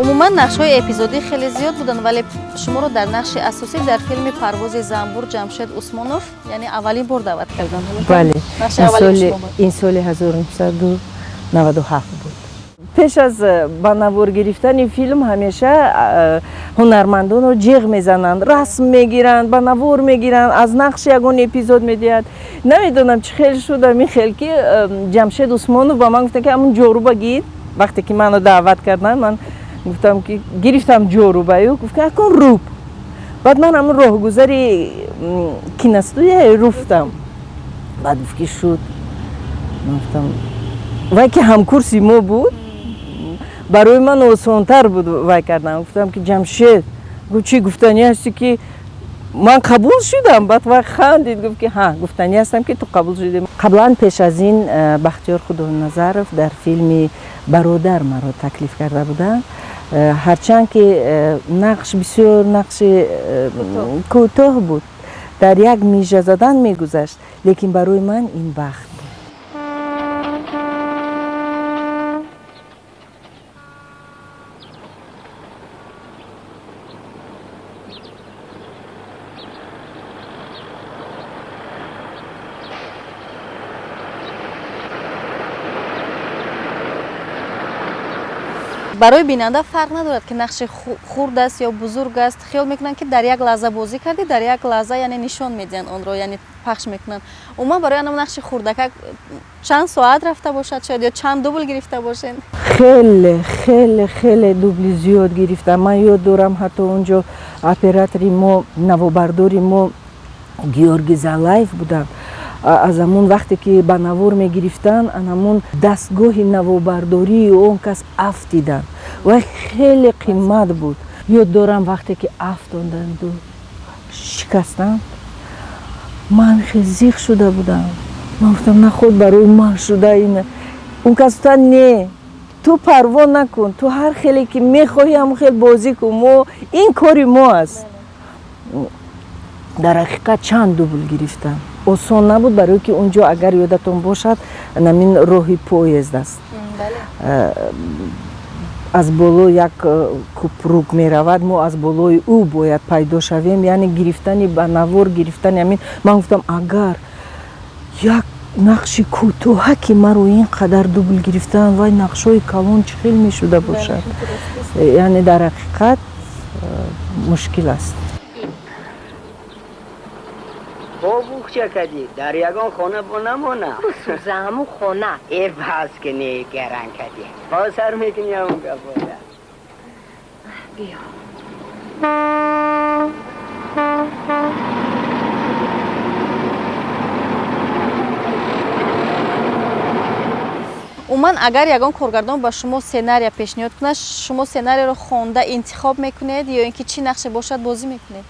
Умуман нақшҳои эпизодӣ хеле зиёд буданд, вале шуморо дар нақши асосӣ дар филми «Парвози занбур» Ҷамшед Усмонов, яъне аввалин бор даъват карданд. Бале, ин соли 1997 буд. Пеш аз ба навор гирифтани филм ҳамеша ҳунармандонро ҷеғ мезананд, расм мегиранд, ба навор мегиранд, аз нақши ягон эпизод медиҳад. Намедонам, чӣ хел шуд, ҳамин хел ки Ҷамшед Усмонов ба ман гуфтанд, ки ҳамун ҷоруба гир. Вақте ки маро даъват карданд, ман гуфтам, ки гирифтам ҷорубаю, гуфт, ки акун руб. Баъд ман ҳамун роҳгузари киностудия руфтам. Баъд гуфт, ки шуд. Ман гуфтам, вай ки ҳамкурси мо буд, барои ман осонтар буд вай кардан. Гуфтам, ки Ҷамшед, гуфт, чӣ гуфтанӣ ҳасти, ки ман қабул шудам? Баъд вай хандид, гуфт, ки ҳа, гуфтанӣ ҳастам, ки ту қабул шудӣ. Қаблан, пеш аз ин, Бахтиёр Худоназаров дар филми «Бародар» маро таклиф карда буданд, ҳарчанд ки нақш бисёр нақши кӯтоҳ буд, дар як мижа задан мегузашт, лекин барои ман ин бахт буд. Барои бинанда фарқ надорад, ки нақши хурд аст ё бузург аст. Хиёл мекунанд, ки дар як лаҳза бозӣ кардӣ, дар як лаҳза, яъне нишон медиҳанд онро, яъне пахш мекунанд. Умуман, барои анам нақши хурдакак чанд соат рафта бошад шояд ё чанд дубл гирифта бошед? Хеле, хеле, хеле дубли зиёд гирифтам. Ман ёд дорам, ҳатто он ҷо оператори мо, навобардори мо Георгий Залаев буданд. Аз ҳамун вақте ки ба навор мегирифтанд, ан ҳамун дастгоҳи навобардории он кас афтиданд. Вай хеле қимат буд. Ёд дорам, вақте ки афтонданду шикастанд, ман хел зиқ шуда будам. Ман гуфтам, наход барои ман шуда ин. Он кас гуфтанд, не, ту парво накун, ту ҳар хеле ки мехоҳӣ, ҳамон хел бозӣ кун, мо ин кори мо аст. Дар ҳақиқат чанд дубл гирифтам, осон набуд, барое ки он ҷо, агар ёдатон бошад, намин роҳи поезд аст, аз боло як купрук меравад, мо аз болои ӯ бояд пайдо шавем. Яъне гирифтани ба навор гирифтани ҳамин, ман гуфтам, агар як нақши кӯтоҳаки маро ин қадар дубл гирифтан, вай нақшҳои калон чӣ хел мешуда бошад? Яъне дар ҳақиқат мушкил аст. Бухча кадӣ, дар ягон хона бо намона. Сӯза ҳамун хона. Э, бас ки не, гаран кадӣ, бо сар мекунӣ ҳамун гапода. Биё. Умуман, агар ягон коргардон ба шумо сценария пешниҳод кунад, шумо сценарияро хонда интихоб мекунед ё ин ки чӣ нақше бошад, бозӣ мекунед?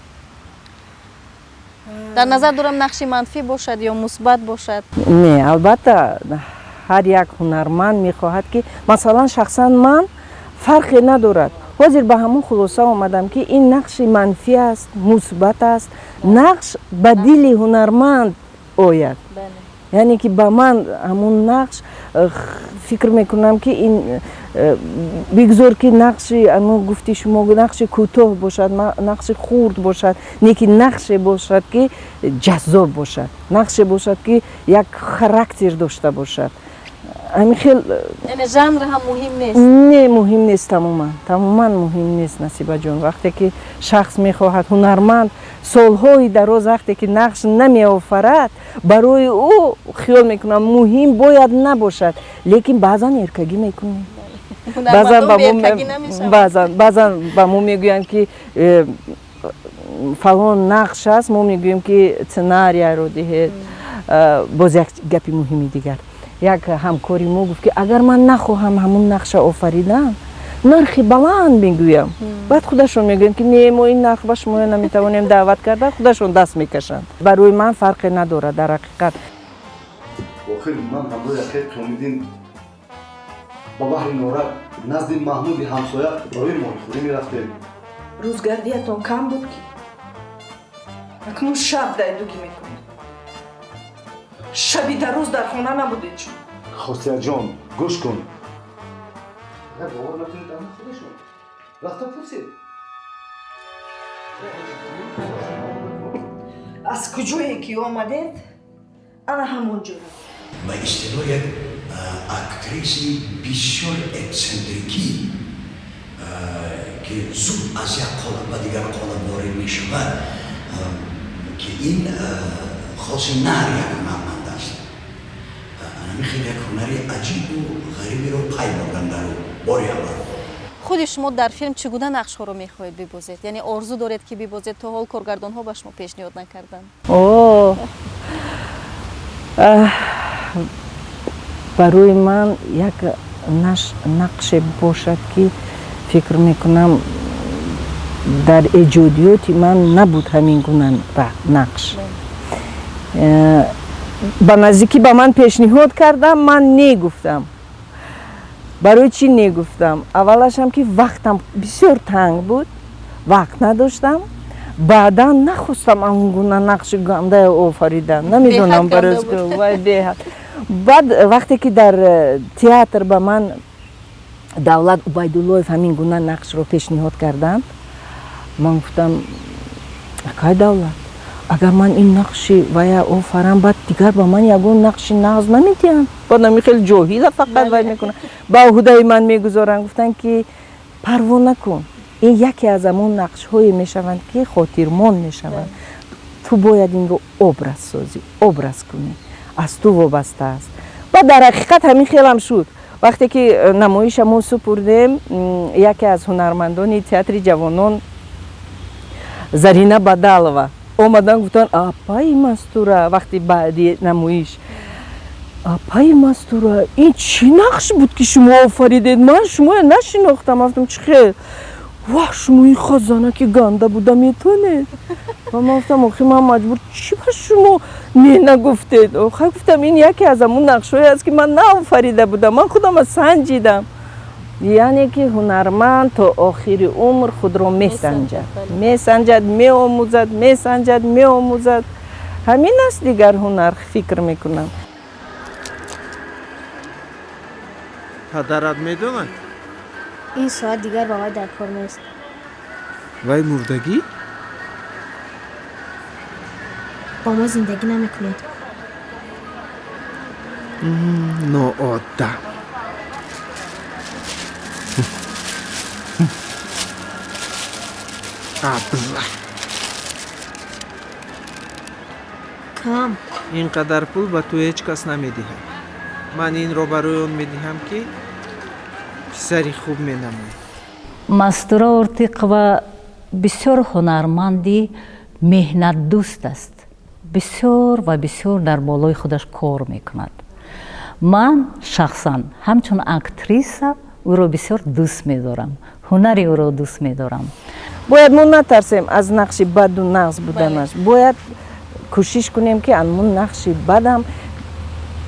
Дар назар дорам, нақши манфӣ бошад ё мусбат бошад. Не, албатта, ҳар як ҳунарманд мехоҳад, ки масалан, шахсан ман фарқе надорад. Ҳозир ба ҳамон хулоса омадам, ки ин нақши манфӣ аст, мусбат аст, нақш ба дили ҳунарманд ояд, яъне ки ба ман ҳамун нақш фикр мекунам, ки ин бигзор ки нақши ано гуфти шумо, нақши кӯтоҳ бошад, нақши хурд бошад, не ки нақше бошад, ки ҷаззоб бошад, нақше бошад, ки як характер дошта бошад, ҳамин хел. Яъне жанр ҳам муҳим нест? Не, муҳим нест, тамоман, тамоман муҳим нест, Насибаҷон. Вақте ки шахс мехоҳад, ҳунарманд солҳои дароз вақте ки нақш намеофарад, барои ӯ хиёл мекунам, муҳим бояд набошад, лекин баъзан эркагӣ мекунем. Баъзан ба мо мегӯянд, ки фалон нақш аст, мо мегӯем, ки сценарияро диҳед. Боз як гапи муҳими дигар: як ҳамкори мо гуфт, ки агар ман нахоҳам ҳамун нақша офаридан, нархи баланд мегӯям. Баъд худашон мегӯянд, ки не, мо ин нарх ба шумо наметавонем даъват карда, худашон даст мекашанд. Барои ман фарқе надорад дар ҳақиқат. Охир ман ҳамроҳи акай Қиёмиддин ба баҳри Норак назди Маҳмуди ҳамсоя барои моҳихӯрӣ мерафтем. Рӯзгардиятон кам буд, ки акнун шаб дайдугӣ мекунед? Шаби дароз дар хона набудед шумо. Хосиятҷон, гӯш кун, агар бовар накунед, ана худашон. Рафта пурсед. Аз куҷое ки омадед, ана ҳамон ҷо. Ба истилоҳ як актриси бисёр эксцентрикӣ, ки зуд аз як қолаб ба дигар қолаб ворид мешавад, ки ин хоси на ҳар як ҳунарманд аст. Анами хеле як ҳунари аҷибу ғариберо пай бурдам дар ӯ бори аввал. Худи шумо дар филм чӣ гуна нақшҳоро мехоҳед бибозед? Яъне орзу доред, ки бибозед, то ҳол коргардонҳо ба шумо пешниҳод накарданд? О, барои ман як нақше бошад, ки фикр мекунам, дар эҷодиёти ман набуд ҳамин гуна нақш. Ба наздикӣ ба ман пешниҳод кардам, ман не гуфтам. Барои чӣ не гуфтам? Аввалашам, ки вақтам бисёр танг буд, вақт надоштам. Баъдан нахостам он гуна нақши гандая офаридан, намедонам барои беҳад. Баъд вақте ки дар театр ба ман Давлат Убайдуллоев ҳамин гуна нақшро пешниҳод карданд, ман гуфтам: «Акай Давлат, агар ман ин нақши вая офарам, баъд дигар ба ман ягон нақши нағз намедиҳанд, баъд ами хеле ҷоҳила фақат вай мекунанд, ба ӯҳдаи ман мегузоранд». Гуфтанд, ки парво накун, ин яке аз ҳамон нақшҳое мешаванд, ки хотирмон мешаванд. Ту бояд инро образ созӣ, образ кунӣ, аз ту вобаста аст. Баъд дар ҳақиқат ҳамин хелам шуд. Вақте ки намоиша мо супурдем, яке аз ҳунармандони театри ҷавонон, Зарина Бадалова, омадан, гуфтанд: «Апаи Мастура», вақти баъди намоиш, «Апаи Мастура, ин чӣ нақш буд, ки шумо офаридед? Ман шумоя нашинохтам». Гуфтам: «Чӣ хел? Ваҳ, шумо ин хазанаки ганда буда метонед». Ва ман гуфтам: «Охи, ман маҷбур чӣ ба шумо не нагуфтед?» Охай, гуфтам, ин яке аз ҳамун нақшҳое аст, ки ман наофарида будам, ман худама санҷидам. Яъне ки ҳунарманд то охири умр худро месанҷад, месанҷад, меомӯзад, месанҷад, меомӯзад. Ҳамин аст дигар ҳунар, фикр мекунам. Падарат медонад? Ин соат дигар ба вай дар кор нест. Вай мурдагӣ? Бо мо зиндагӣ намекунад. Нооддам. Абла. Кам. Ин қадар пул ба ту ҳеҷ кас намедиҳад. Ман инро барои он медиҳам, ки писари хуб менамоӣ. Мастура Ортиқова бисёр ҳунарманди меҳнатдӯст аст, бисёр ва бисёр дар болои худаш кор мекунад. Ман шахсан ҳамчун актриса ӯро бисёр дӯст медорам, ҳунари ӯро дӯст медорам. Бояд мо натарсем аз нақши баду нағз буданаш, бояд кӯшиш кунем, ки анмун нақши бадам,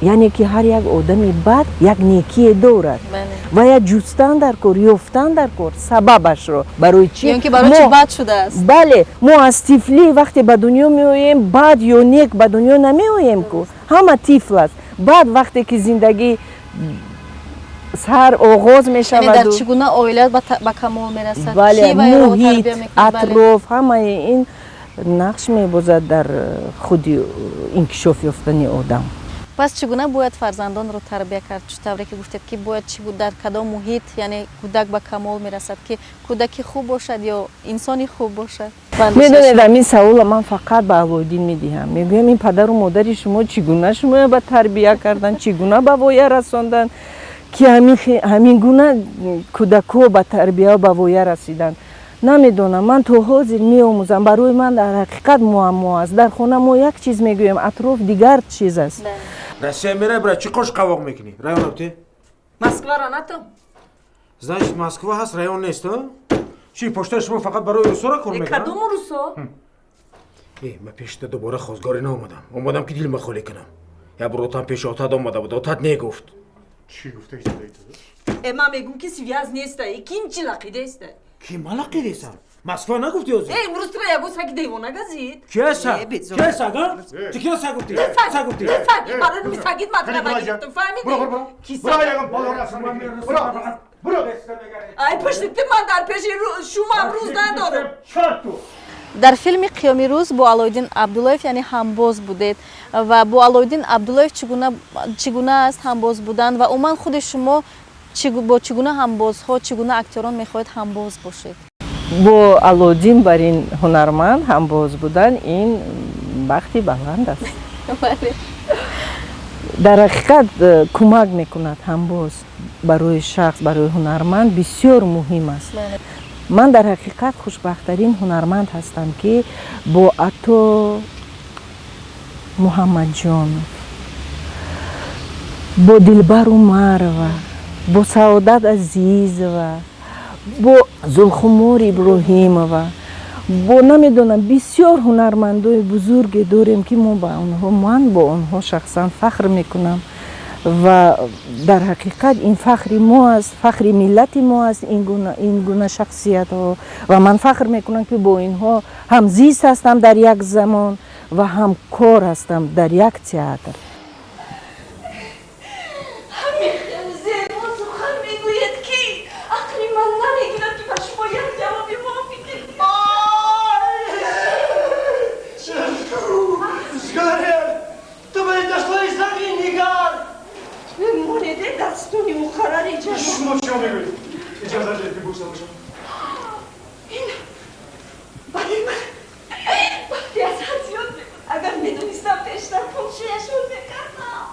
яъне ки ҳар як одами бад як некие дорад ва як ҷустан дар кор, ёфтан дар кор сабабашро, барои чӣ ё ки барои чӣ бад шудааст. Бале, мо аз тифлӣ вақте ба дунё меоем, бад ё нек ба дунё намеоем ку, ҳама тифл аст. Баъд вақте ки зиндагӣ сар оғоз мешавад, дар чӣ гуна оила ба камол мерасад, бале, муҳит, атроф, ҳамаи ин нақш мебозад дар худи инкишоф ёфтани одам. Пас чӣ гуна бояд фарзандонро тарбия кард? Чӣ тавре ки гуфтед, ки бояд чӣ, дар кадом муҳит, яъне кӯдак ба камол мерасад, ки кӯдаки хуб бошад ё инсони хуб бошад? Медонед, ҳамин савола ман фақат ба Алоиддин медиҳам. Мегӯям: «Ин падару модари шумо чӣ гуна шумоя ба тарбия карданд, чӣ гуна ба воя расонданд, ки ҳамин гуна кӯдакҳо ба тарбия, ба воя расиданд?» Намедонам, ман то ҳозир меомӯзам. Барои ман дар ҳақиқат муаммо аст. Дар хона мо як чиз мегӯем, атроф дигар чиз аст. Россия мерай, бра, чӣ қош қавоқ мекунӣ? Район обте? Москвара натам. Значит, Москва ҳаст, район нест, а? Чӣ, поштаи шумо фақат барои русора кор мекунад? Кадом русо? Э, ман пешта дубора хозгорӣ наомадам. Омадам, ки дилма холӣ кунам. Як бор отам пеши отат омада буд, отат негуфт. Чӣ гуфта истодаи ту? Э, ман мегӯм, ки связ неста, ким чӣ лақидеста? Ки ман лақидесам? Москва нагуфти ҳозир? Э, имрӯз тура ягон саги девона газид. Ки саг? Ки саг, а? Ту киро саг гуфтӣ? Саг гуфтӣ? Саг, барои сагит матлаба гирифтам, фаҳмидӣ? Буро, буро. Буро, ягон болора. Буро. Ай пушти ту ман дар пеши шумам рӯз надорам. Дар филми «Қиёми рӯз» бо Алоиддин Абдуллоев, яъне, ҳамбоз будед. Ва бо Алоиддин Абдуллоев чӣ гуна аст ҳамбоз будан ва умуман худи шумо бо чӣ гуна ҳамбозҳо, чӣ гуна актёрон мехоҳед ҳамбоз бошед? Бо Алоуддин бар ин ҳунарманд ҳамбоз будан ин бахти баланд аст. Дар ҳақиқат кӯмак мекунад. Ҳамбоз барои шахс, барои ҳунарманд бисёр муҳим аст. Ман дар ҳақиқат хушбахттарин ҳунарманд ҳастам, ки бо Ато Муҳаммадҷонов, бо Дилбар Умарова, бо Саодат Азизова, бо Зулхумор Иброҳимова, бо намедонам, бисёр ҳунармандои бузурге дорем, ки мо ба онҳо, ман бо онҳо шахсан фахр мекунам. Ва дар ҳақиқат ин фахри мо аст, фахри миллати мо аст, ин гуна шахсиятҳо. Ва ман фахр мекунам, ки бо инҳо ҳамзист ҳастам дар як замон ва ҳамкор ҳастам дар як театр. Ҳамин хел зебо сухан мегӯед, ки ақли ман намегирад, ки ба шумо як ҷавоби мувофиқе. Сгорел! Ту ба дастои зани нигар! Монеде дастони муқаррари ҷаноб. Шумо чиро мегӯед? Иҷоза диҳед, ки бӯса бошам. Ин барои ман бахти аз ҳад зиёд мебуд. Агар медонистам, пештар пулшияшон мекардам.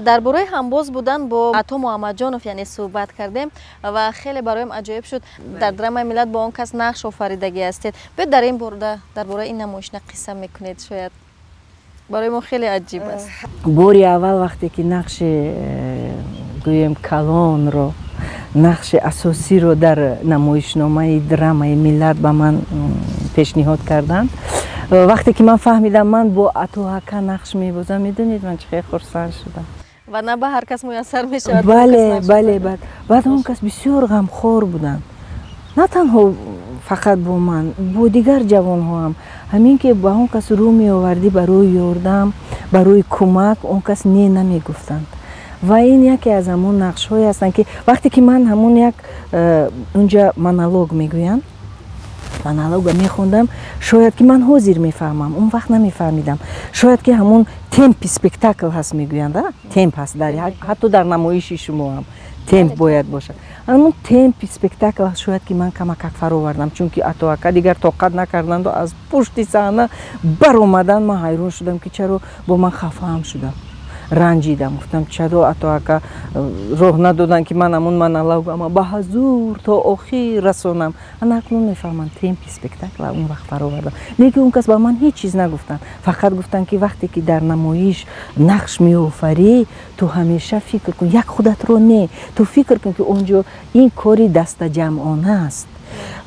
Дар бораи ҳамбоз будан бо Ато Муҳаммадҷонов, яъне, суҳбат кардем ва хеле бароям аҷоиб шуд. Дар драмаи «Миллат» бо он кас нақш офаридагӣ ҳастед. Биёд, дар ин бора, дар бораи ин намоишна қисса мекунед. Шояд барои мо хеле аҷиб аст. Бори аввал вақте ки нақши гӯем калонро, нақши асосиро дар намоишномаи драмаи «Миллат» ба ман пешниҳод карданд, вақте ки ман фаҳмидам, ман бо Ато ака нақш мебозам, медонед, ман чӣ хел хурсанд шудам? Ва на ба ҳар кас муяссар мешавад. Бале, баъд он кас бисёр ғамхор буданд, на танҳо фақат бо ман, бо дигар ҷавонҳо ҳам. Ҳамин ки ба он кас рӯ меовардӣ барои ёрдам, барои кӯмак, он кас не намегуфтанд. Ва ин яке аз ҳамон нақшҳое ҳастанд, ки вақте ки ман ҳамон як унҷа монолог мегӯянд, монолога мехондам, шояд ки ман ҳозир мефаҳмам, он вақт намефаҳмидам, шояд ки ҳамон темпи спектакл ҳаст мегӯянд, темп ҳаст, ҳатто дар намоиши шумо ҳам темп бояд бошад. Ҳамон темпи спектакл шояд ки ман камакак фаровардам, чунки Ато ака дигар тоқат накарданду аз пушти саҳна баромаданд. Ман ҳайрон шудам, ки чаро бо ман хафаам шудам, ранҷидам. Гуфтам, чаро Ато ака роҳ надоданд, ки ман ҳамон монологама ба ҳазур то охир расонам? Ана акнун мефаҳмам, темпи спектакла он вақт фаровардам. Лекин он кас ба ман ҳеҷ чиз нагуфтанд, фақат гуфтанд, ки вақте ки дар намоиш нақш меофарӣ, ту ҳамеша фикр кун, як худатро не, ту фикр кун, ки он ҷо ин кори дастаҷамъона аст,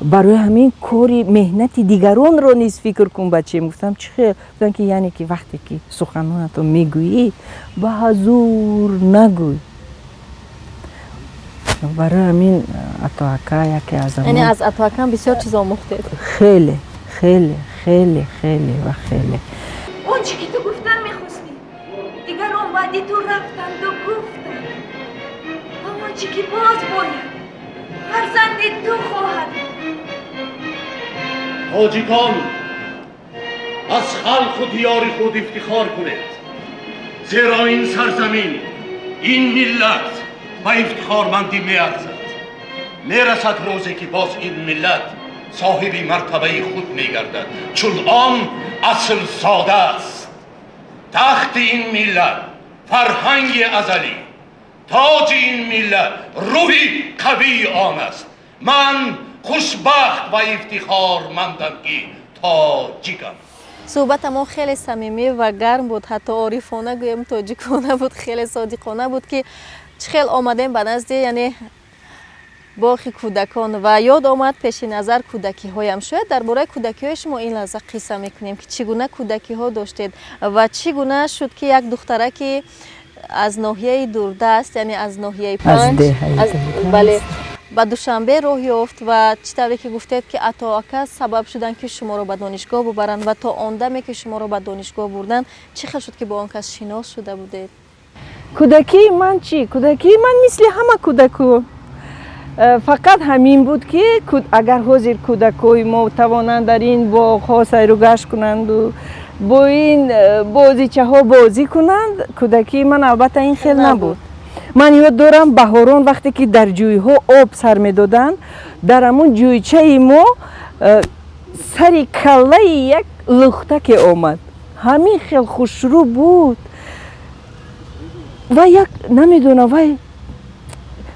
барои ҳамин кори меҳнати дигаронро низ фикр кун, бачем. Гуфтам, чӣ хел? Гуфтам, ки яъне ки вақте ки суханонатро мегӯӣ, ба ҳазур нагӯй. Барои ҳамин Ато ака яке аз Яъне аз Ато акам бисёр чиз омӯхтед. Хеле, хеле, хеле, хеле ва хеле. Он чӣ ки ту гуфтан мехостӣ, дигарон баъди ту рафтанду гуфтанд, ва он чӣ ки боз бояд, фарзанди ту хоҳад. Тоҷикон, аз халқу диёри худ ифтихор кунед, зеро ин сарзамин, ин миллат ба ифтихормандӣ меарзад. Мерасад рӯзе, ки боз ин миллат соҳиби мартабаи худ мегардад, чун он аслзода аст. Тахти ин миллат фарҳанги азалӣ, тоҷи ин миллат рӯҳи қавии он аст. Ман хушбахт ва ифтихормандам, ки тоҷикам. Суҳбатамон хеле самимӣ ва гарм буд, ҳатто орифона гӯем, тоҷикона буд, хеле содиқона буд, ки чӣ хел омадем ба назди, яъне, боғи кӯдакон ва ёд омад пеши назар кӯдакиҳоям. Шояд дар бораи кӯдакиҳои шумо ин лаҳза қисса мекунем, ки чӣ гуна кӯдакиҳо доштед ва чӣ гуна шуд, ки як духтараки аз ноҳияи дурдаст, яъне аз ноҳияи Панҷ, бале, ба Душанбе роҳ ёфт ва чӣ тавре ки гуфтед, ки Ато ака сабаб шуданд, ки шуморо ба донишгоҳ бубаранд. Ва то он даме, ки шуморо ба донишгоҳ бурданд, чӣ хел шуд, ки бо он кас шинос шуда будед? Кӯдакии ман чӣ? Кӯдакии ман мисли ҳама кӯдаку, фақат ҳамин буд, ки агар ҳозир кӯдакҳои мо тавонанд дар ин боғҳо сайру гашт кунанду бо ин бозичаҳо бозӣ кунанд, кӯдакии ман албатта ин хел набуд. Ман ёд дорам, баҳорон вақте ки дар ҷӯйҳо об сар медоданд, дар ҳамун ҷӯйчаи мо сари каллаи як лухтаке омад. Ҳамин хел хушрӯ буд ва як намедонам, вай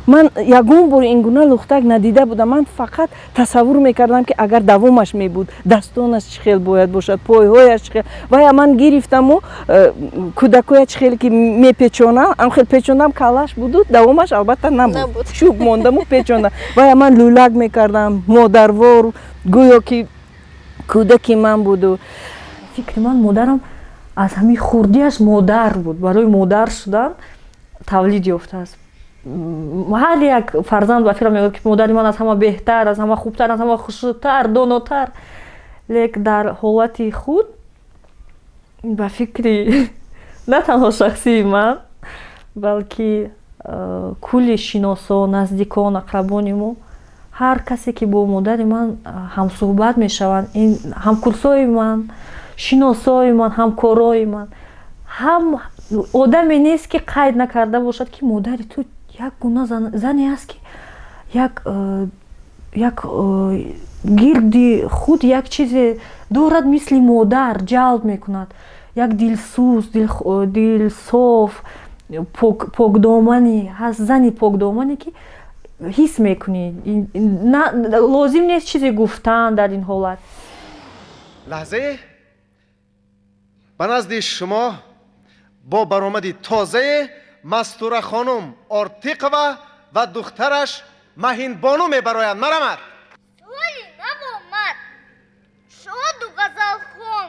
ман ягон бор ин гуна лухтак надида будам. Ман фақат тасаввур мекардам, ки агар давомаш мебуд, дастонаш чӣ хел бояд бошад, пойҳояш чӣ хел. Вая ман гирифтаму кӯдакоя чӣ хеле ки мепечонам, ам хел печондам. Каллаш буду, давомаш албатта набуд, чӯб мондаму печондам. Вая ман лӯлак мекардам модарвор, гӯё ки кӯдаки ман буду. Фикри ман, модарам аз ҳамин хурдиаш модар буд, барои модар шудан тавлид ёфтааст. Ҳар як фарзанд ба фикрам мегӯяд, ки модари ман аз ҳама беҳтар, аз ҳама хубтар, аз ҳама хушрӯтар, донотар. Лек дар ҳолати худ, ба фикри на танҳо шахсии ман, балки кулли шиносо, наздикон, ақрабони мо, ҳар касе ки бо модари ман ҳамсӯҳбат мешаванд, ин ҳамкурсои ман, шиносои ман, ҳамкорои ман, ҳам одаме нест, ки қайд накарда бошад, ки модари ту як гуна зане аст, ки як гирди худ як чизе дорад, мисли модар ҷалб мекунад, як дилсӯз, дилсоф, покдоманӣ ҳаст, зани покдомане, ки ҳис мекунӣ, лозим нест чизе гуфтан дар ин ҳолат. Лаҳзае ба назди шумо бо баромади тозае Мастура хонум Ортиқова ва духтараш Маҳинбону мебароянд. Марамад. Соли нав омад, шоду ғазалхон,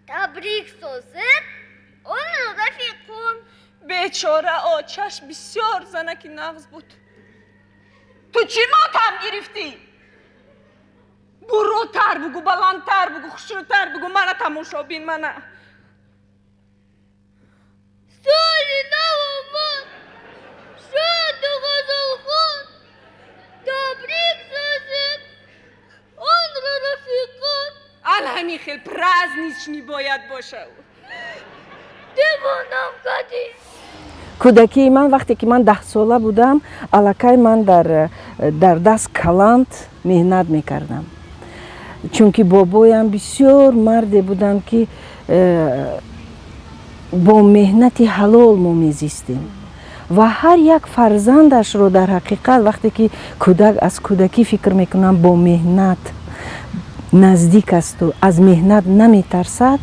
табрик созед онро рафиқон. Бечора очаш бисёр занаки нағз буд. Ту чӣ мотам гирифтӣ? Буротар бугӯ, баландтар бугӯ, хушрӯтар бугӯ, мана тамошобин, мана. Соли нав омад, шоду ғазалхон, табрик созед онро рафиқон. Ал ҳамин хел праздничный бояд бошад. Девонам кадӣ. Кӯдакии ман, вақте ки ман 10-сола будам, аллакай ман дар даст каланд меҳнат мекардам, чунки бобоям бисёр марде буданд, ки бо меҳнати ҳалол мо мезистем ва ҳар як фарзандашро, дар ҳақиқат, вақте ки кӯдак аз кӯдакӣ, фикр мекунам, бо меҳнат наздик асту аз меҳнат наметарсад,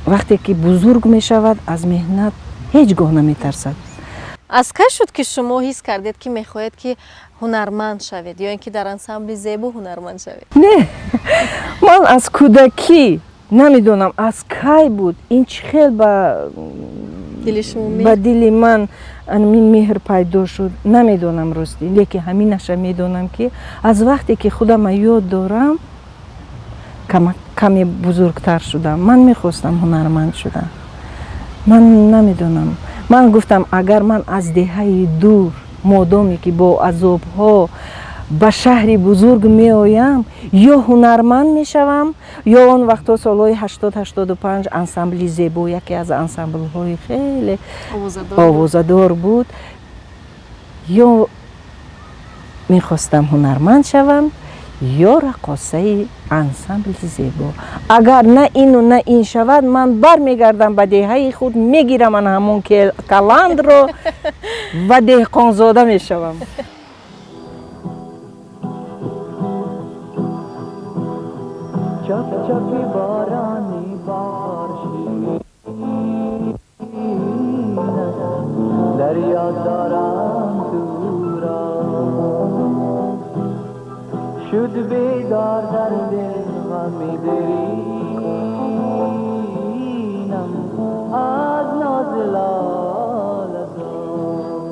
вақте ки бузург мешавад, аз меҳнат ҳеҷ гоҳ наметарсад. Аз кай шуд, ки шумо ҳис кардед, ки мехоҳед, ки ҳунарманд шавед ё ин ки дар ансамбли Зебо ҳунарманд шавед? Не, ман аз кӯдакӣ, намедонам, аз кай буд, ин чӣ хел ба дили ман ин меҳр пайдо шуд, намедонам ростӣ. Лекин ҳаминаша медонам, ки аз вақте ки худама ёд дорам, каме бузургтар шудам, ман мехостам ҳунарманд шудам. Ман намедонам, ман гуфтам, агар ман аз деҳаи дур, модоме ки бо азобҳо ба шаҳри бузург меоям, ё ҳунарманд мешавам, ё он вақтҳо, солҳои 80-85, ансамбли Зебо яке аз ансамблҳои хеле овозадор буд, ё мехостам ҳунарманд шавам, ё раққосаи ансамбли Зебо. Агар на ину на ин шавад, ман бармегардам ба деҳаи худ, мегирам ан ҳамон каландро ва деҳқонзода мешавам. چپ بارانی بار شیرین است، دریا دارم تو را. شد بیدار در دل غمی درینم از ناز لاله زار.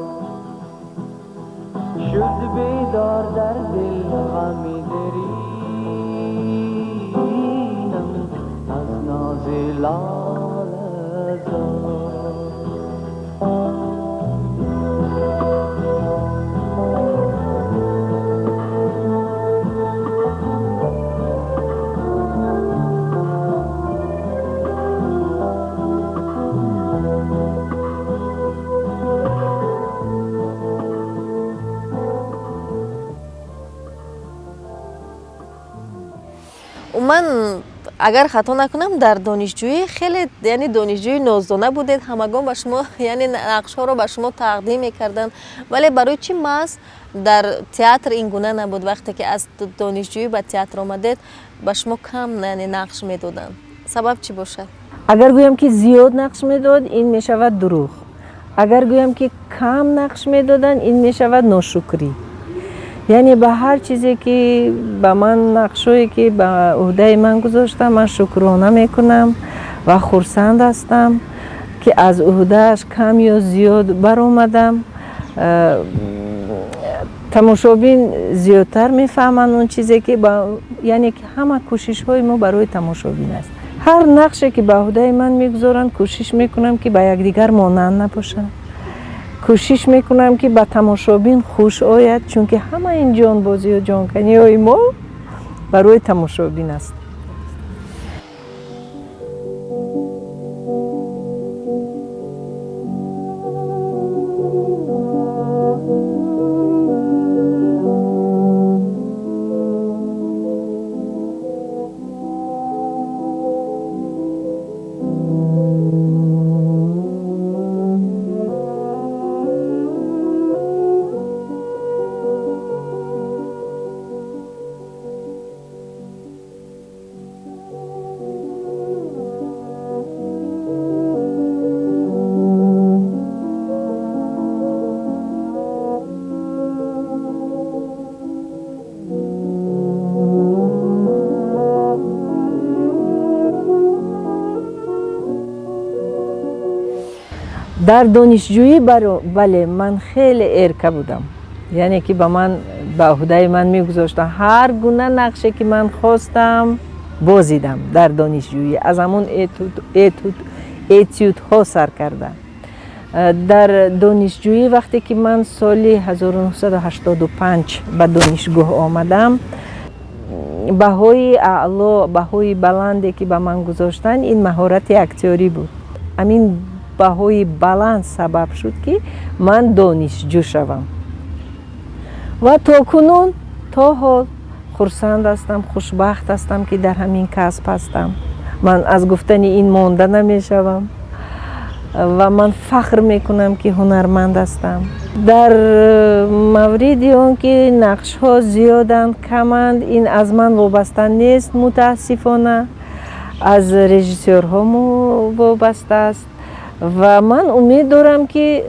شد بیدار در دل غمی درینم از ناز لاله زار. Умуман, агар хато накунам, дар донишҷӯӣ хеле, яъне донишҷӯи ноздона будед, ҳамагон ба шумо, яъне нақшҳоро ба шумо тақдим мекарданд, вале барои чӣ маҳз дар театр ин гуна набуд? Вақте ки аз донишҷӯӣ ба театр омадед, ба шумо кам, яъне нақш медоданд, сабаб чӣ бошад? Агар гӯям, ки зиёд нақш медод, ин мешавад дурӯғ. Агар гӯям, ки кам нақш медоданд, ин мешавад ношукрӣ. Яъне ба ҳар чизе, ки ба ман, нақшҳое, ки ба ӯҳдаи ман гузоштам, ман шукрона мекунам ва хурсанд ҳастам, ки аз ӯҳдааш кам ё зиёд баромадам. Тамошобин зиёдтар мефаҳманд он чизе, ки, яъне ки ҳама кӯшишҳои мо барои тамошобин аст. Ҳар нақше, ки ба ӯҳдаи ман мегузоранд, кӯшиш мекунам, ки ба якдигар монанд набошад, кӯшиш мекунам, ки ба тамошобин хуш ояд, чунки ҳама ин ҷонбозию ҷонканиҳои мо барои тамошобин аст. Дар донишҷӯӣ, бале, ман хеле эрка будам, яъне ки ба ман, ба ӯҳдаи ман мегузоштанд, ҳар гуна нақше, ки ман хостам, бозидам дар донишҷӯӣ, аз ҳамон этюдҳо сар карда. Дар донишҷӯӣ, вақте ки ман соли 1985 ба донишгоҳ омадам, баҳои аъло, баҳои баланде, ки ба ман гузоштанд, ин маҳорати актёрӣ буд. Ҳамин баҳои баланд сабаб шуд, ки ман донишҷӯ шавам, ва то кунун, то ҳол хурсанд ҳастам, хушбахт ҳастам, ки дар ҳамин касб ҳастам. Ман аз гуфтани ин монда намешавам ва ман фахр мекунам, ки ҳунарманд ҳастам. Дар мавриди он ки нақшҳо зиёданд, каманд, ин аз ман вобаста нест, мутаассифона, аз режиссёрҳо вобаста аст, ва ман умед дорам, ки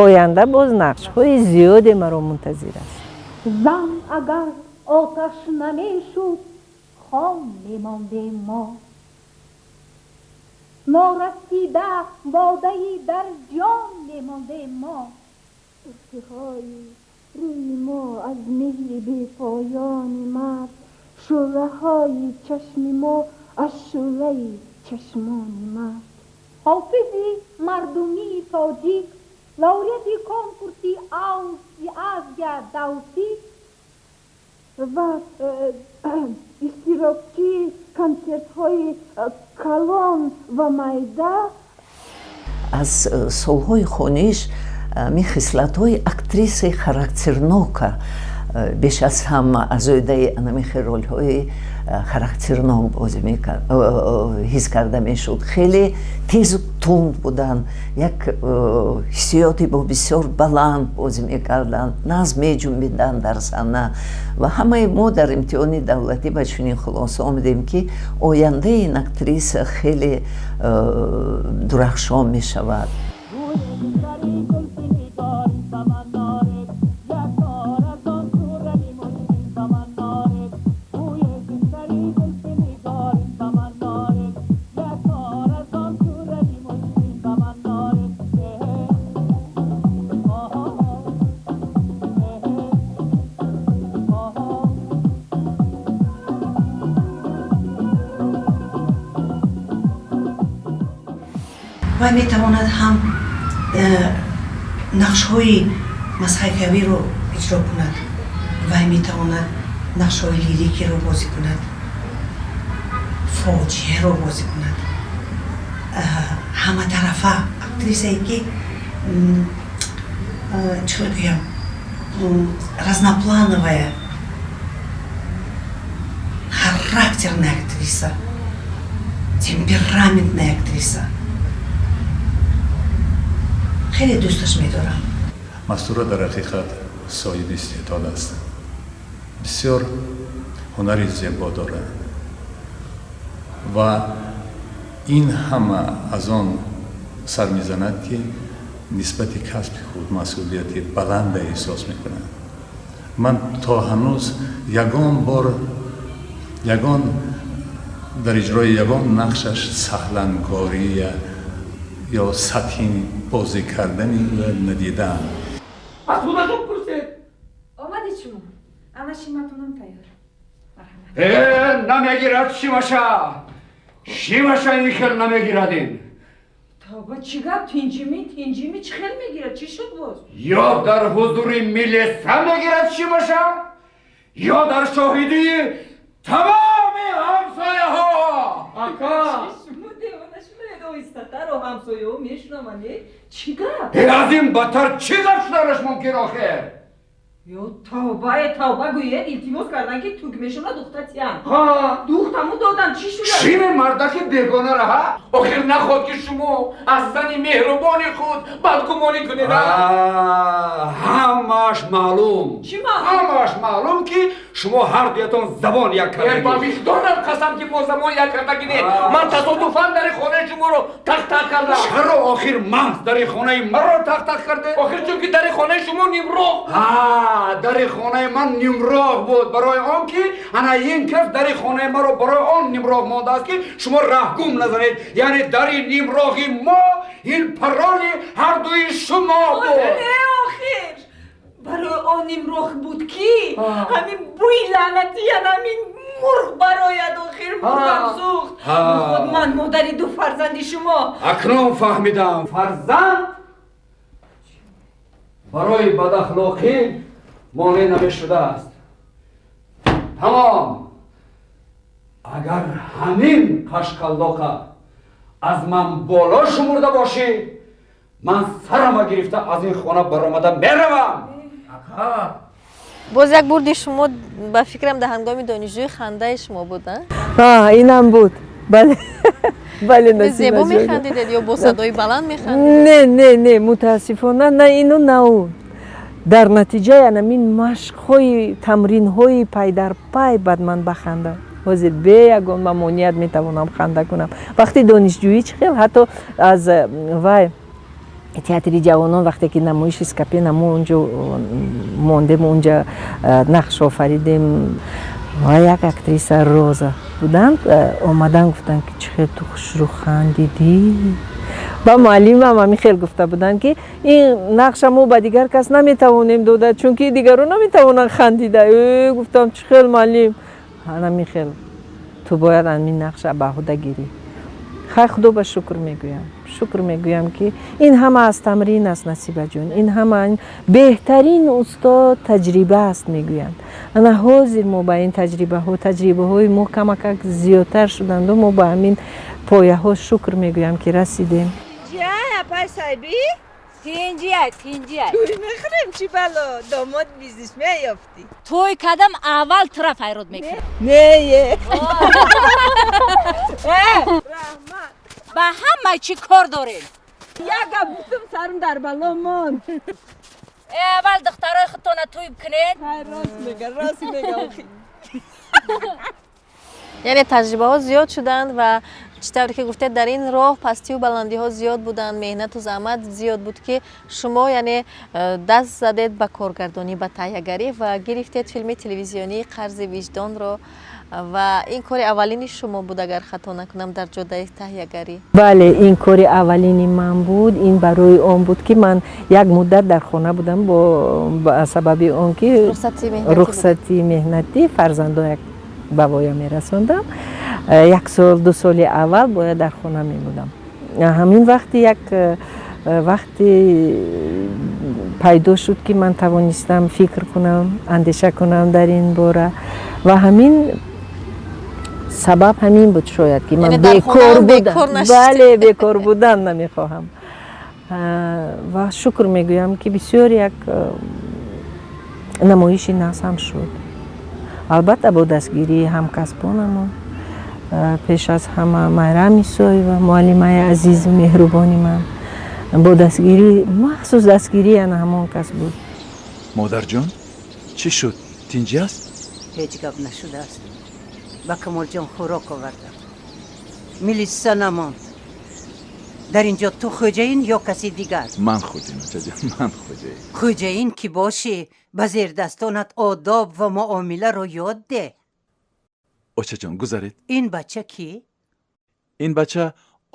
оянда боз нақшҳои зиёде маро мунтазир аст. Зан агар оташ намешуд, хом мемондем мо, норасида бодаи дар ҷом мемондем мо. Ифтихори рӯи мо аз меҳри бепоёни мард, шӯълаҳои чашми мо аз шӯълаи чашмони мард. Ҳофизи мардумии тоҷик, лауреати конкурси Азия Давсӣ ва иштирокчии консертҳои калон ва майда. Аз солҳои хониш ми хислатҳои актрисаи характернока беш аз ҳама аз оидаи анамихи ролҳои характернок бозӣ ҳис карда мешуд. Хеле тезу тунд буданд, як ҳиссиёти бо бисёр баланд бозӣ мекарданд, назм меҷунбиданд дар саҳна, ва ҳамаи мо дар имтиҳони давлатӣ ба чунин хулоса омадем, ки ояндаи ин актриса хеле дурахшон мешавад. Вай метавонад ҳам нақшҳои масхакавиро иҷро кунад, вай метавонад нақшҳои лирикиро бозӣ кунад, фоҷиаро бозӣ кунад. Ҳаматарафа актрисае, ки чӣ хел гӯям, разноплановая. Ҳар Характерная актриса, темпераментная актриса. Хеле дӯсташ медорам. Мастура дар ҳақиқат соҳиби истеъдод аст, бисёр ҳунари зебо дорад ва ин ҳама аз он сар мезанад, ки нисбати касби худ масъулияти баланда эҳсос мекунад. Ман то ҳанӯз ягон бор ягон дар иҷрои ягон нақшаш саҳлангория ё сатҳи бозӣ кардани ӯ надидаам. Аз худатон пурсед. Омадед шумо, ана шиматонам тайёр. Э, намегирад шимаша, шимаша ин хел намегирад ин. Тоба, чӣ гап? Тинҷими, тинҷими, чӣ хел мегирад? Чӣ шуд боз? Ё дар ҳузури милиса мегирад шимаша, ё дар шоҳидии тамоми ҳамсояҳо. Ака, шумо девона шудаед? Оҳистатаро, ҳамсояҳо мешунаванд. Е, чӣ гап? Э, аз ин бадтар чӣ гап шуданаш мумкин охир? Ё тавба, е тавба гӯед, илтимос кардан, ки тугмешона духта тиям. Ҳа. Духтаму додам, чӣ шуда? Шими мардаки бегонара, ҳа? Охир наход ки шумо аз зани меҳрубони худ бадгумонӣ кунед? Ҳамааш маълум. Чӣ маълум? Ҳамааш маълум, ки шумо ҳар дуятон забон як Э, кардагӣ. Ба виҷдонам қасам, ки мо забон як кардагӣ не. Ман тасодуфан дари хонаи шуморо тақ-тақ кардам. Чаро охир маҳз дари хонаи маро тақ-тақ кардед? Охир чунки дари хонаи шумо нимроғ. Ҳа, дари хонаи ман нимроғ буд барои он ки ана ин кас дари хонаи маро барои он нимроғ мондааст, ки шумо раҳгум назанед. Яъне дари нимроғи мо ин пароли ҳардуи шумо буд. Не, охир барои он нимроғ буд, ки ҳамин бӯи лаънатӣ, яна ҳамин мурғ барояд. Охир мурғам сӯхт. Худ ман модари ду фарзанди шумо. Акнун фаҳмидам, фарзанд барои бадахлоқӣ монеъ намешудааст. Тамом, агар ҳамин қашқаллоқа аз ман боло шумурда бошӣ, ман сарама гирифта аз ин хона баромада меравам. Боз як бурди шумо, ба фикрам, дар ҳангоми донишҷӯи хандаи шумо буд, а? Инам буд, бале, бале. Зебо механдидед ё бо садои баланд механдидед? Не, не, не, мутаассифона, на ину, на ӯ. Дар натиҷаи анамин машқҳои, тамринҳои пайдарпай баъд ман бахандам. Ҳозир бе ягон мамоният метавонам ханда кунам. Вақти донишҷӯӣ чӣ хел, ҳатто аз вай театри ҷавонон, вақте ки намоиши Скапена мо унҷо мондем, унҷа нақш офаридем ва як актриса Роза буданд, омадан гуфтанд, ки чӣ хел ту хушрӯ хандидӣ. Ба муаллимам ҳамин хел гуфта буданд, ки ин нақша мо ба дигар кас наметавонем дода, чунки дигарон наметавонанд хандида. Э, гуфтам, чӣ хел, муаллим? Ҳамин хел ту бояд ҳамин нақша ба ӯҳда гирӣ. Хай, худо ба шукр мегӯям, шукр мегӯям, ки ин ҳама аз тамрин аст, Насибаҷон. Ин ҳама, беҳтарин устод таҷриба аст, мегӯянд. Ана ҳозир мо ба ин таҷрибаҳо, таҷрибаҳои мо камакак зиёдтар шуданду мо ба ҳамин пояҳо, шукр мегӯям, ки расидем. Апай сайби. Тинҷиай, тинҷиай. Тӯй мехӯрем, чӣ бало, домод бизнесмен ёфтӣ. Тӯй кардам, аввал тура файрод мекунам. Не, раҳмат. Ба ҳама чӣ кор дорем? Як гап гуфтам, сарам дар бало монд. Э, аввал духтарои худтона тӯй кунед. Рост мега, рост мега. Яъне таҷрибаҳо зиёд шуданд ва чӣ тавре ки гуфтед, дар ин роҳ пастию баландиҳо зиёд буданд, меҳнату заҳмат зиёд буд, ки шумо яъне даст задед ба коргардонӣ, ба таҳиягарӣ ва гирифтед филми телевизионии «Қарзи виҷдонро». Ва ин кори аввалини шумо буд, агар хато накунам, дар ҷодаи таҳиягарӣ? Бале, ин кори аввалини ман буд. Ин барои он буд, ки ман як муддат дар хона будам бо сабаби он ки рухсати меҳнатӣ, фарзандон як ба воя мерасондам. Як сол, 2 соли аввал бояд дар хона мебудам. Ҳамин вақти як вақти пайдо шуд, ки ман тавонистам фикр кунам, андеша кунам дар ин бора. Ва ҳамин сабаб ҳамин буд шояд, ки ман бекор будам. Бале, бекор будан намехоҳам. Ва шукр мегӯям, ки бисёр як намоиши нағз ҳам шуд, албатта бо дастгирии ҳамкасбонамон. Пеш аз ҳама Майрам Исоева, муаллимаи азизу меҳрубони ман, бо дастгирӣ, махсус дастгирии ана ҳамон кас буд. Модарҷон, чӣ шуд, тинҷӣ аст? Ҳеҷ гап нашудааст. Ба Камолҷон хӯрок овардам. Милиса намонд. Дар ин ҷо ту хӯҷаин ё каси дигар? Ман хӯҷаин, очаҷон, ман хӯҷаин. Хӯҷаин ки бошӣ, ба зердастонат одоб ва муомиларо ёд деҳ. Очаҷон, гузаред. Ин бача кӣ? Ин бача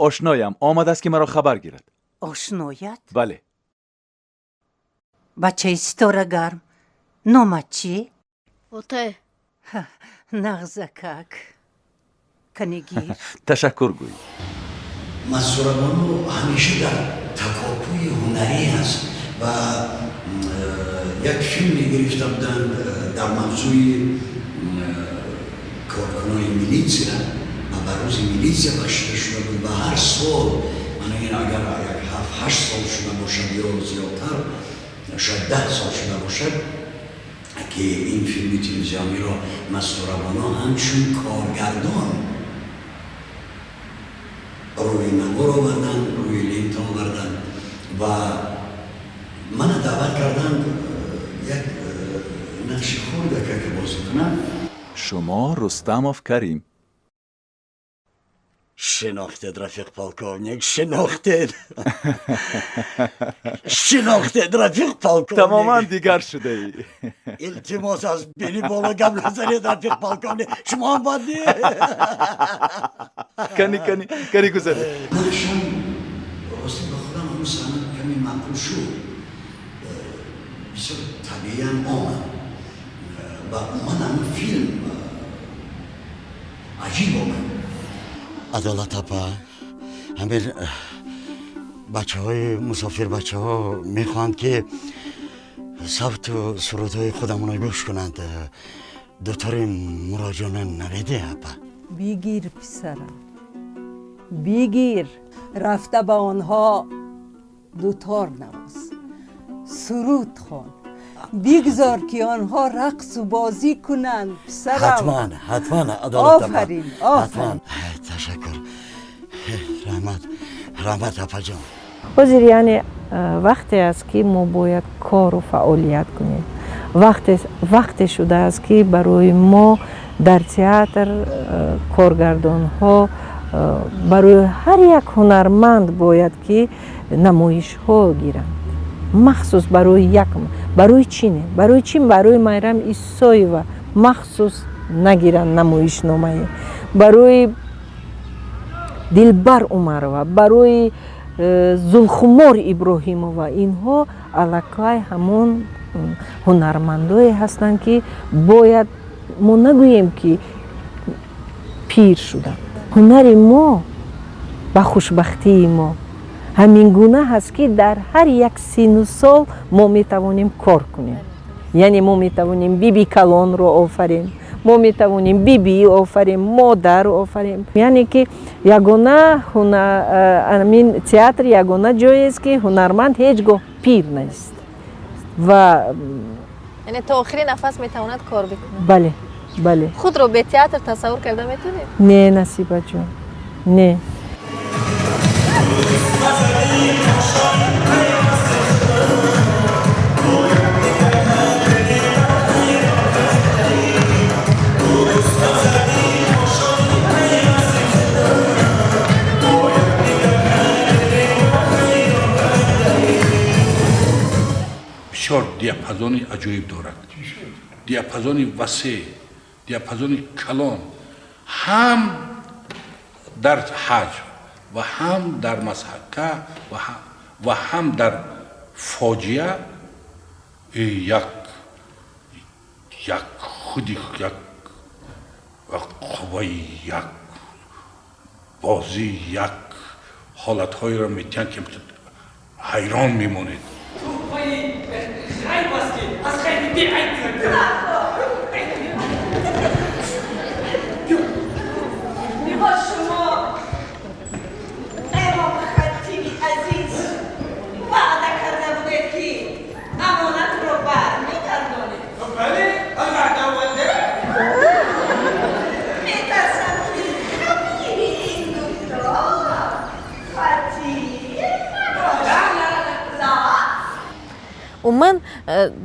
ошноям омадааст, ки маро хабар гирад. Ошноят? Бале. Бачаи ситорагарм, номат чӣ? Отай. Нағзакак, канигир. Ташаккур гӯй. Мастурабону ҳамеша дар такопӯи ҳунарӣ аст ва як филме гирифта буданд дар мавзӯи коркунони милитсия ва ба рӯзи милитсия бахшида шуда буд. Ва ҳар сол, мана ин агар як 7-8 сол шуда бошад ё зиёдтар, шояд 10 сол шуда бошад, ки ин филми телевизиониро Мастурабоно ҳамчун коргардон рӯи навор оварданд, рӯи лента оварданд ва мана даъват карданд як нақши хурдака ки бозӣ кунам. Шумо Рустамов Карим? Шинохтед, рафиқ полковник, шинохтед, шинохтед, рафиқ полковник. Тамоман дигар шудаӣ. Илтимос, аз бини боло гап назанед, рафиқ полковник, шумо ҳам бад не. Кани, кани, кани, гузаред. Нақшам рости ба худам ҳамун саҳна каме маъқул шуд, бисёр табииам омад ва умуман ҳамун филм аҷиб омад. Адолат апа, ҳамин бачаҳои мусофир, бачаҳо мехоҳанд, ки савту сурудҳои худамонро гӯш кунанд. Дутори муроҷона намедиҳ, апа? Бигир, писарам, бигир, рафта ба онҳо дутор навоз, суруд хон, бигзор ки онҳо рақсу бозӣ кунанд, писарам. Ҳатман, ҳатман, Адолат апа. Офарин, ҳатман. офарин. Ташаккур, раҳмат, раҳмат, апаҷон. Ҳозир яъне вақте аст, ки мо бояд кору фаъолият кунем. Вақте шудааст, ки барои мо дар театр коргардонҳо барои ҳар як ҳунарманд бояд ки намоишҳо гиранд, махсус барои як, барои чӣ не, барои чӣ барои Майрам Исоева махсус нагиранд намоишномае, барои Дилбар Умарова, барои Зулхумор Иброҳимова? Инҳо аллакай ҳамон ҳунармандое ҳастанд, ки бояд мо нагӯем, ки пир шуданд. Ҳунари мо, ба хушбахтии мо, ҳамин гуна ҳаст, ки дар ҳар як сину сол мо метавонем кор кунем. Яъне мо метавонем биби калонро офарем, мо метавонем бибӣ офарем, модар офарем. Яъне ки ягона ҳамин театр ягона ҷоест, ки ҳунарманд ҳеҷ гоҳ пир нест ва Яъне то охири нафас метавонад кор бикунад. Бале, бале. Худро бе театр тасаввур карда метавонед? Не, Насибаҷон, не. Бисёр диапазони аҷоиб дорад, диапазони васеъ, диапазони калон, ҳам дар ҳаҷв ва ҳам дар мазҳака ва ҳам дар фоҷиа. Як худи як қувваи, як бозӣ, як ҳолатҳоеро метиҳанд, ки ҳайрон мемонед. Ғайб аст, ки аз ғайби беайб меояд. Бибо, шумо, имом хатиби азиз, ваъда карда будед, ки амонатро бармегардонед. Бале, ваъда оварда. Метарсам, ки Умуман,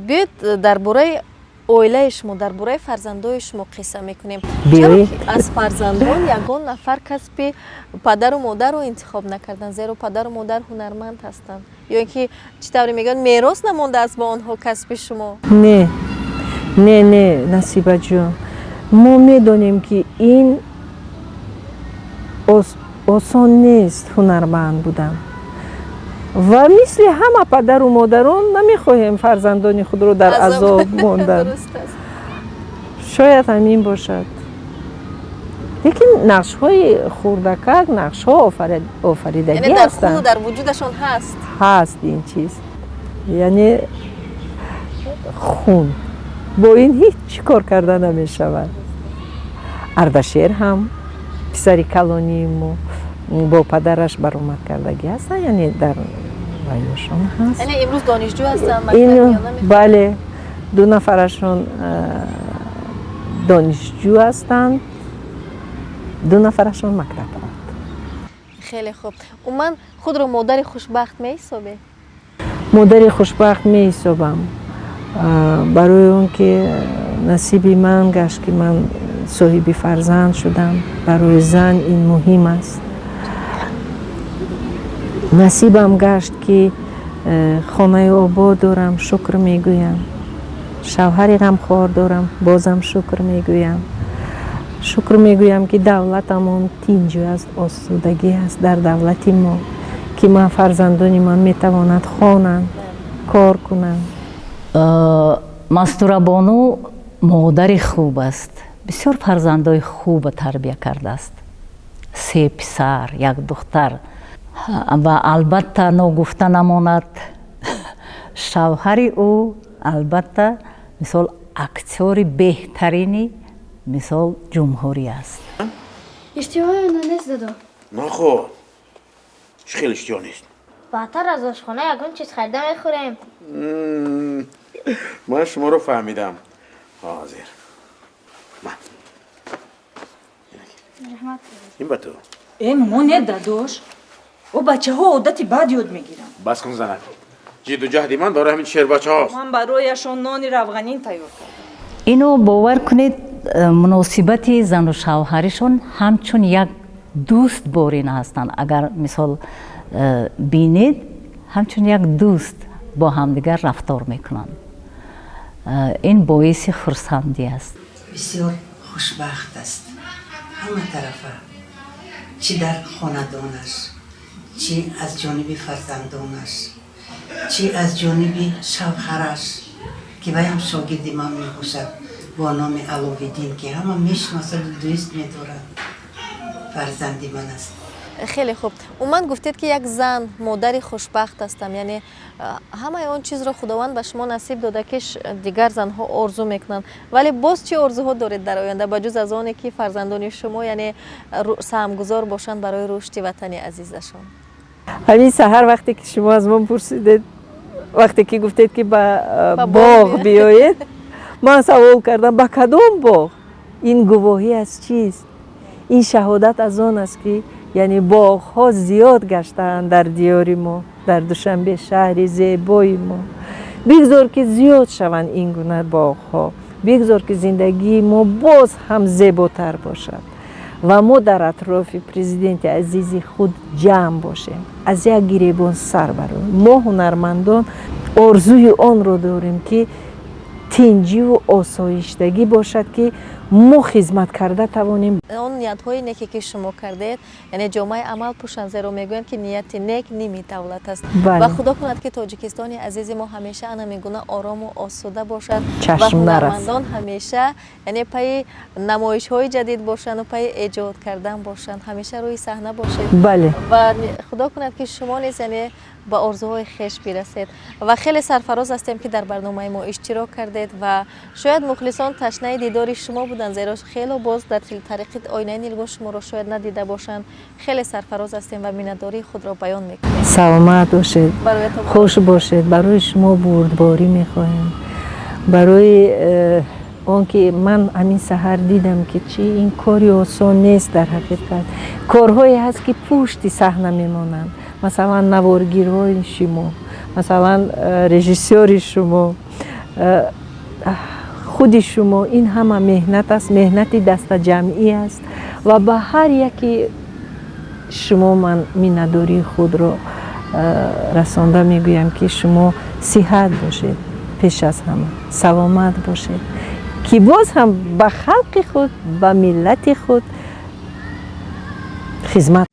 биёед, дар бораи оилаи шумо, дар бораи фарзандои шумо қисса мекунем. Чаро аз фарзандон ягон нафар касби падару модарро интихоб накарданд, зеро падару модар ҳунарманд ҳастанд? Ё ин ки, чӣ тавре мегӯянд, мерос намондааст ба онҳо касби шумо? Не, не, не, Насибаҷон, мо медонем, ки ин осон нест, ҳунарманд будан, ва мисли ҳама падару модарон намехоҳем фарзандони худро дар азоб мондан. Шояд ҳамин бошад, лекин нақшҳои хурдакак, нақшҳо офаридагӣ ҳастанд. Дар вуҷудашон ҳаст. Ҳаст ин чиз, яъне хун, бо ин ҳеҷ чӣ кор карда намешавад. Ардашер ҳам, писари калонии мо, бо падараш баромад кардагӣ ҳастанд, яъне дар ваёшон ҳаст. Яъне имрӯз донишҷӯ ҳастанд? Бале, ду нафарашон донишҷӯ ҳастанд, ду нафарашон мактаб равад. Хеле хуб. Умуман, худро модари хушбахт меҳисобед? Модари хушбахт меҳисобам, барои он ки насиби ман гашт, ки ман соҳиби фарзанд шудам. Барои зан ин муҳим аст. Насибам гашт, ки хонаи обод дорам, шукр мегӯям. Шавҳари ғамхор дорам, бозам шукр мегӯям. Шукр мегӯям, ки давлатамон тинҷу аст, осудагӣ аст дар давлати мо, ки ман фарзандони ман метавонад хонанд, кор кунанд. Мастурабону модари хуб аст, бисёр фарзандои хуба тарбия кардааст: се писар, як духтар. Ва албатта, ногуфта намонад, шавҳари ӯ албатта, мисол, актёри беҳтарини, мисол, ҷумҳурӣ аст. Иштиҳои она нест, дадо. Наход, чӣ хел иштиҳо нест? Баъдтар аз ошхона ягон чиз харида мехӯрем. Ман шуморо фаҳмидам. Ҳозир, Раҳмат. Ин ба ту. Э, моне, дадош, о, бачаҳо одати бад ёд мегиранд. Бас кун, занак. Ҷидду ҷаҳди ман барои ҳамин шербачаҳост. Ман барояшон нони равғанин тайёр кардам. Ино бовар кунед, муносибати зану шавҳаришон ҳамчун як дӯст борин ҳастанд. Агар, мисол, бинед, ҳамчун як дӯст бо ҳамдигар рафтор мекунанд. Ин боиси хурсандӣ аст. Бисёр хушбахт аст ҳама тарафа, чӣ дар хонадонаш, чӣ аз ҷониби фарзандонаш, чӣ аз ҷониби шавҳараш, ки вайам шогирди ман мебошад бо номи Аловиддин, ки ҳама мешиносаду дӯст медорад, фарзанди ман аст. Хеле хуб. Умуман, гуфтед, ки як зан, модари хушбахт ҳастам, яъне ҳамаи он чизро Худованд ба шумо насиб дода, ки дигар занҳо орзу мекунанд. Вале боз чӣ орзуҳо доред дар оянда, ба ҷуз аз оне ки фарзандони шумо, яъне, саҳмгузор бошанд барои рушди ватани азизашон? Ҳамин саҳар, вақте ки шумо аз ман пурсидед, вақте ки гуфтед, ки ба боғ биёед, ман савол кардам: ба кадом боғ? Ин гувоҳӣ аз чист? Ин шаҳодат аз он аст, ки яъне боғҳо зиёд гаштаанд дар диёри мо, дар Душанбе, шаҳри зебои мо. Бигзор, ки зиёд шаванд ин гуна боғҳо, бигзор, ки зиндагии мо боз ҳам зеботар бошад ва мо дар атрофи президенти азизи худ ҷамъ бошем, аз як гиребон сар бароем. Мо, ҳунармандон, орзуи онро дорем, ки тинҷиву осоиштагӣ бошад, ки мо хизмат карда тавонем. Он ниятҳои неке, ки шумо кардаед, яъне ҷомаи амал пӯшанд, зеро мегӯянд, ки нияти нек ними давлат аст. Ва Худо кунад, ки Тоҷикистони азизи мо ҳамеша ана мегуна орому осуда бошад ва ҳунармандон ҳамеша, яъне, пайи намоишҳои ҷадид бошанду пайи эҷод кардан бошанд, ҳамеша рӯи саҳна бошед. Ва Худо кунад, ки шумо низ, яъне, ба орзуҳои хеш бирасед. Ва хеле сарфароз ҳастем, ки дар барномаи мо иштирок кардед, ва шояд мухлисон ташнаи дидори шумо буданд, зеро хело боз дар тариқи оинаи нилгун шуморо шояд надида бошанд. Хеле сарфароз ҳастем ва миннатдории худро баён мекунем. Саломат бошед, хуш бошед. Барои шумо бурдборӣ мехоҳем, барои он ки ман ҳамин саҳар дидам, ки чӣ ин кори осон нест. Дар ҳақиқат, корҳое ҳаст, ки пушти саҳна мемонанд, масалан, наворгирҳои шумо. Масалан, режиссёри шумо, худи шумо, ин ҳама меҳнат аст, меҳнати дастаҷамъӣ аст ва ба ҳар яки шумо ман миннатдории худро расонда мегӯям, ки шумо сиҳат бошед, пеш аз ҳама саломат бошед, ки боз ҳам ба халқи худ, ба миллати худ хизмат.